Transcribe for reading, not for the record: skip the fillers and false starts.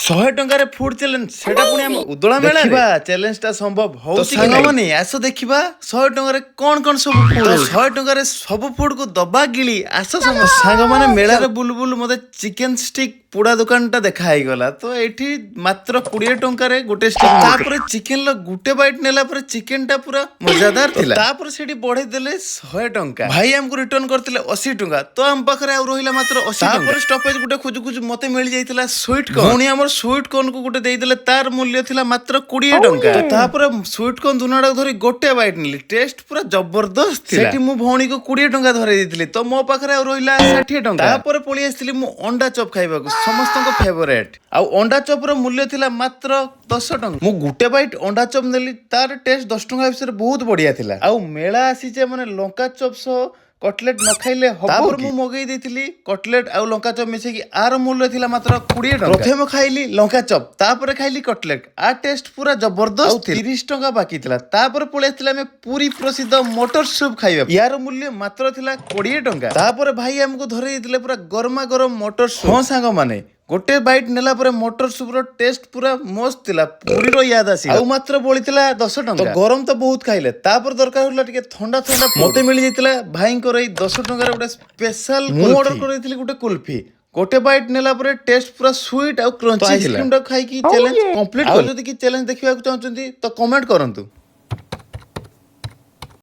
100 ଟଙ୍କାରେ food challenge, ସେଟା ପୁଣି ଆମ ଉଦଳା ମେଳା। ଦେଖିବା ଚ୍ୟାଲେଞ୍ଜ ଟା ସମ୍ଭବ ହଉଛି। ସାଙ୍ଗମାନେ, ଆସ ଦେଖିବା 100 ଟଙ୍କାରେ କଣ କଣ ସବୁ ଫୁଡ। 100 ଟଙ୍କାରେ ସବୁ ଫୁଡ କୁ ଦବା ଗିଳି। ଆସ ସମସ୍ତେ। ସାଙ୍ଗମାନେ, ମେଳାରେ ବୁଲୁ ବୁଲୁ ମତେ ଚିକେନ ଷ୍ଟିକ୍ ପୋଡା ଦୋକାନ ଟା ଦେଖା ହେଇଗଲା। ତ ଏଇଠି ମାତ୍ର 20 ଟଙ୍କାରେ ଗୋଟେ ଷ୍ଟିକ୍। ତାପରେ ଚିକେନ ର ଗୋଟେ ବାଇଟ୍ ନେଲା ପରେ ଚିକେନ ଟା ପୁରା ମଜାଦାର ଥିଲା। ତାପରେ ସେଠି ବଢେଇ ଦେଲେ 100 ଟଙ୍କା। ଭାଇ ଆମକୁ ରିଟର୍ନ କରିଥିଲେ 80 ଟଙ୍କା। ତ ଆମ ପାଖରେ ଆଉ ରହିଲା ମାତ୍ର 80। ତାପରେ ଷ୍ଟପେଜ ଗୋଟେ ଖୋଜୁ ଖୋଜୁ ମତେ ମିଳି ଯାଇଥିଲା ସୁଇଟ କର୍ନ। ଭଉଣୀ ଆମର ସୁଇଟ କର୍ନ କୁ ଗୋଟେ ଦେଇଦେଲେ। ତାର ମୂଲ୍ୟ ଥିଲା ମାତ୍ର 20 ଟଙ୍କା। ତ ତାପରେ ସୁଇଟ କର୍ନ ଦୁନାଟାକୁ ଧରି ଗୋଟେ ବାଇଟ୍ ନେଲି। ଟେଷ୍ଟ ପୁରା ଜବରଦସ୍ତ ଥିଲା। ସେଠି ମୁଁ ଭଉଣୀକୁ 20 ଟଙ୍କା ଧରେଇ ଦେଇଥିଲି। ତ ମୋ ପାଖରେ ଆଉ ରହିଲା 60 ଟଙ୍କା। ତାପରେ ପଳେଇ ଆସିଥିଲି ମୁଁ ଅଣ୍ଡା ଚପ୍ ଖାଇବାକୁ, ସମସ୍ତଙ୍କ ଫେଭରେଟ। ଆଉ ଅଣ୍ଡା ଚପ୍ ର ମୂଲ୍ୟ ଥିଲା ମାତ୍ର 10 ଟଙ୍କା। ମୁଁ ଗୋଟେ ବାଇଟ୍ ଅଣ୍ଡା ଚପ୍ ନେଲି। ତାର ଟେଷ୍ଟ 10 ଟଙ୍କା ହିସାବରେ ବହୁତ ବଢିଆ ଥିଲା। ଆଉ ମେଳା ଆସିଛେ ମାନେ ଲଙ୍କା ଚପ୍ ସହ କଟଲେଟ ନ ଖାଇଲେ ହବ? ତାପରେ ମୁଁ ମଗେଇ ଦେଇଥିଲି କଟଲେଟ ଆଉ ଲଙ୍କା ଚପ୍ ମିଶେଇକି। ଆର ମୂଲ୍ୟ ଥିଲା ମାତ୍ର 20 ଟଙ୍କା। ପ୍ରଥମେ ଖାଇଲି ଲଙ୍କା ଚପ୍, ତାପରେ ଖାଇଲି କଟଲେଟ। ଆ ଟେଷ୍ଟ ପୁରା ଜବରଦସ୍ତ ଥିଲା। 30 ଟଙ୍କା ବାକି ଥିଲା। ତାପରେ ପଳେଇ ଆସିଥିଲେ ଆମେ ପୁରୀ ପ୍ରସିଦ୍ଧ ମଟର ସୁପ୍ ଖାଇବା। ୟାର ମୂଲ୍ୟ ମାତ୍ର ଥିଲା 20 ଟଙ୍କା। ତାପରେ ଭାଇ ଆମକୁ ଧରେଇ ଦେଇଥିଲେ ପୁରା ଗରମା ଗରମ ମଟର ସୁପ୍। ହଁ ସାଙ୍ଗମାନେ, ଗୋଟେ ବାଇଟ୍ ନେଲା ପରେ ମଟର ସୁପ୍ ର ଟେଷ୍ଟ ପୁରା ମସ୍ତ ଥିଲା। ପୁରୀର ୟାଦ ଆସିଲା। ଆଉ ମାତ୍ର ବଳିଥିଲା 10 ଟଙ୍କା। ଗରମ ତ ବହୁତ ଖାଇଲେ, ତାପରେ ଦରକାର ହେଲା ଟିକେ ଥଣ୍ଡା ଥଣ୍ଡା। ମତେ ମିଳି ଯାଇଥିଲା ଭାଇଙ୍କର ଏଇ 10 ଟଙ୍କାର ଗୋଟେ ସ୍ପେଶାଲ। ମୁଁ ଅର୍ଡର କରିଥିଲି ଗୋଟେ କୁଲଫି। ଗୋଟେ ବାଇଟ୍ ନେଲା ପରେ ଟେଷ୍ଟ ପୁରା ସୁଇଟ୍ ଆଉ କ୍ରଞ୍ଚି। ଆଇସ୍କ୍ରିମ ଟା ଖାଇକି ଚ୍ୟାଲେଞ୍ଜ କମ୍ପ୍ଲିଟ। ଆଉ ଯଦି କି ଚ୍ୟାଲେଞ୍ଜ ଦେଖିବାକୁ ଚାହୁଁଛନ୍ତି, ତ କମେଣ୍ଟ କରନ୍ତୁ।